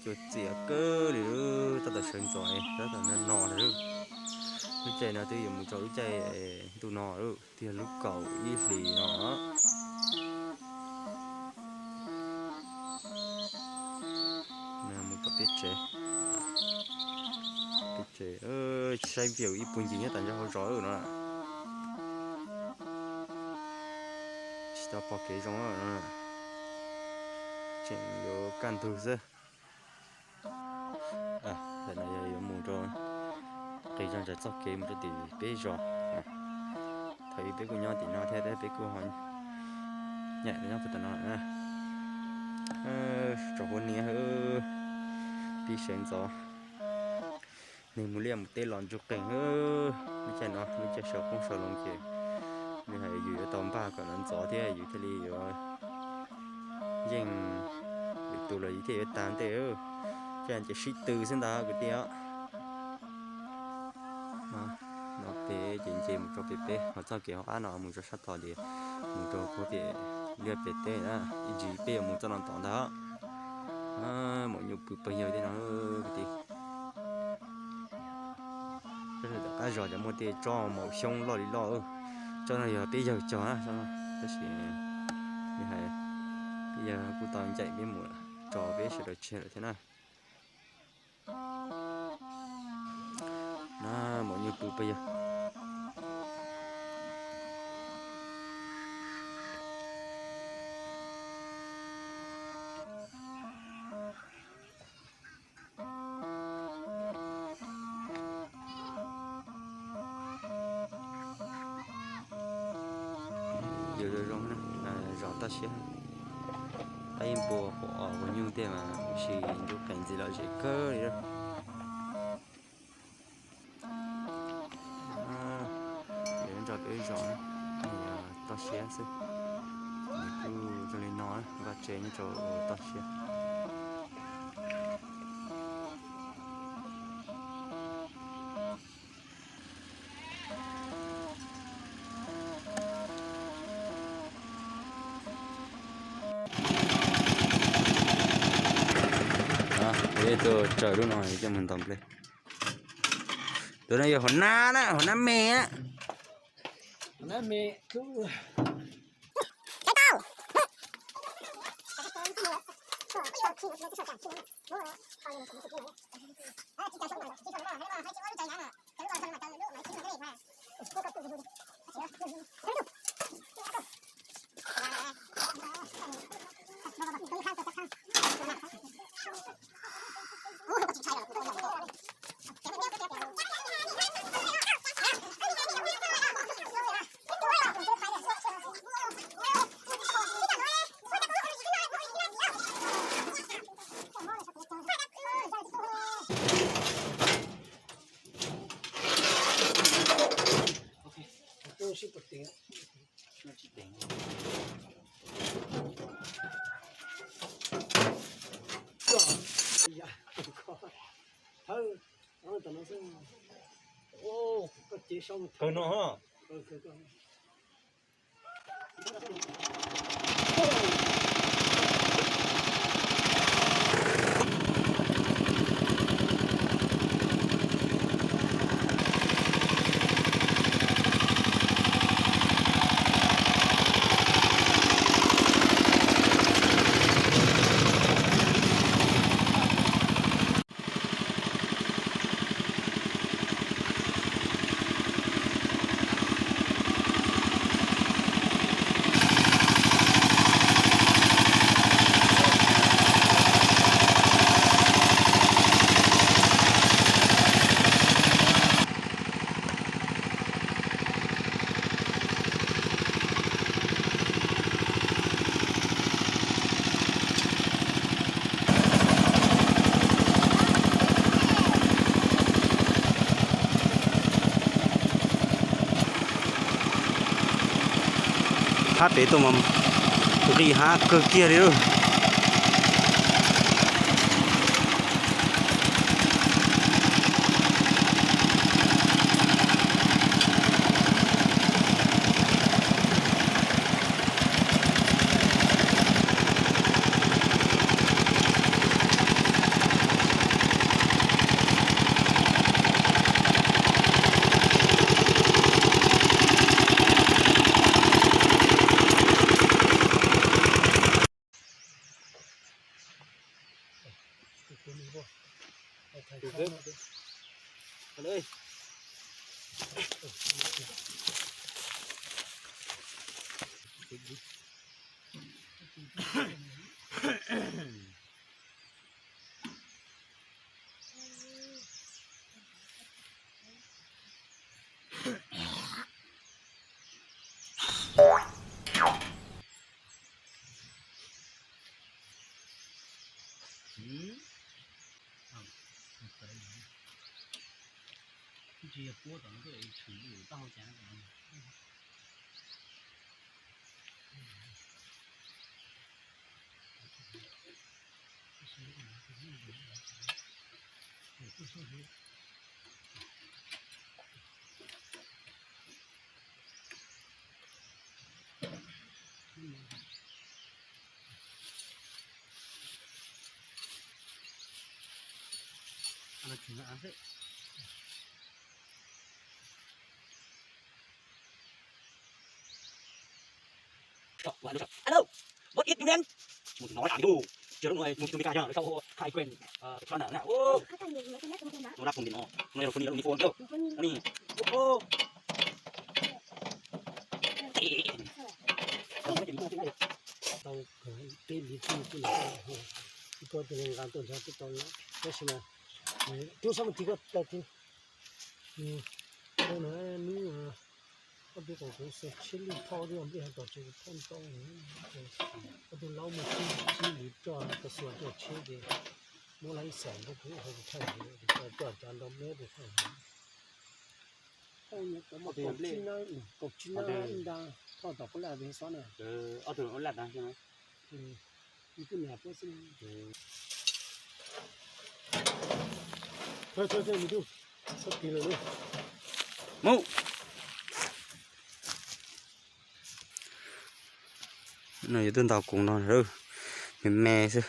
Cua txias kawg li, tab tom sawv ntxov, tab tom no no lawm. Lub caij no twb yuav mus rau lub caij ntuj no lawm, twb yog lub kaum ib hlis no. Mus tom peb tsev, peb tsev, saib view ib puag ncig nyob tom ntsa hauv zos no. Tsis tau pom kev zoo no, tseem yuav kaj ntug xwb. Ntawm no yog yuav mus rau qis zog ntawm txoj kev mus rau tim peb zos. Thaum ub peb kuj nyob tim no thiab tab peb kuj ho nyob puag tom no. Tsaus huab niab, pib sawv ntxov, neeg mus liaj mus teb los ntsuj qees. Lub caij no lub caij sawv qoob sawv loo ces nws hais yus yuav tau npaj kom los ntxov thiab yus thiaj li yuav yeej lwm tus los yus thiaj yuav tag ntej. Caij no ces sib tw xwb ntag kwv tij os. No pem ces nce mus rau pem peb ho txoj kev hauv qab no mus rau sab tod ces mus rau puag pem liaj pem teb na, ib ntsis peb yuav mus txoj no tod ntag. Maum nyuj pw pawg yawg tej no kwv tij. Tsob tom qab zos cov muaj tej tsob maum xyoob loj li loj. Tsob no yog peb yawg cog na, tab sis peb yawg kuj tau ncaim peb mus tso peb sawv daws tseg lawm thiab na. Na maum nyuj pw pawg yawg. Yus zoo zoo, zos toj siab, qab ib npua pom os, nyuj tej mas ua si ntub qees ntxiv los zem kawg li. Yus nrog peb zos, toj siab xwb, kuj zoo li no, vaj tsev nyob rau toj siab. Peb tuaj tsaws lub no coj mus ntaus nplej. Tus no yog hauv nab na, hauv nab me na. Kawg no. Thab pem tuaj mas nqis hav kawg kiag li lauj. Hello, what is your name? Mus no lam du. Chiều lúc này mus chung ka cho sau hai quen. Ờ, cho nở nè. Ô. Nó đáp không điện nó. Nó là không điện nó phone đâu. Nó đi. Ô. Tau kawm tej li twj kuj los, ib ko tus nqa tuaj nrog twb tau, tab sis mas twb xav mus tiv ko tau tiv. Hnub no hnub ob peb qhov kuv xav tsheb lij thauj, ob peb qhov tom tsev thauj ntau, ob tug laub mus tsheb lij coj tau xua coj tsheb ces muab lawv ib xees rau kuv, kuv thauj, coj cov ntau me tus thauj. Kaum tsib nab, kaum tsib nab nta, thauj tom qub laj tiv xob na. Ob tug laj tiv xwb. Mus. No yuav tuaj ntaus kuv no, me me xwb.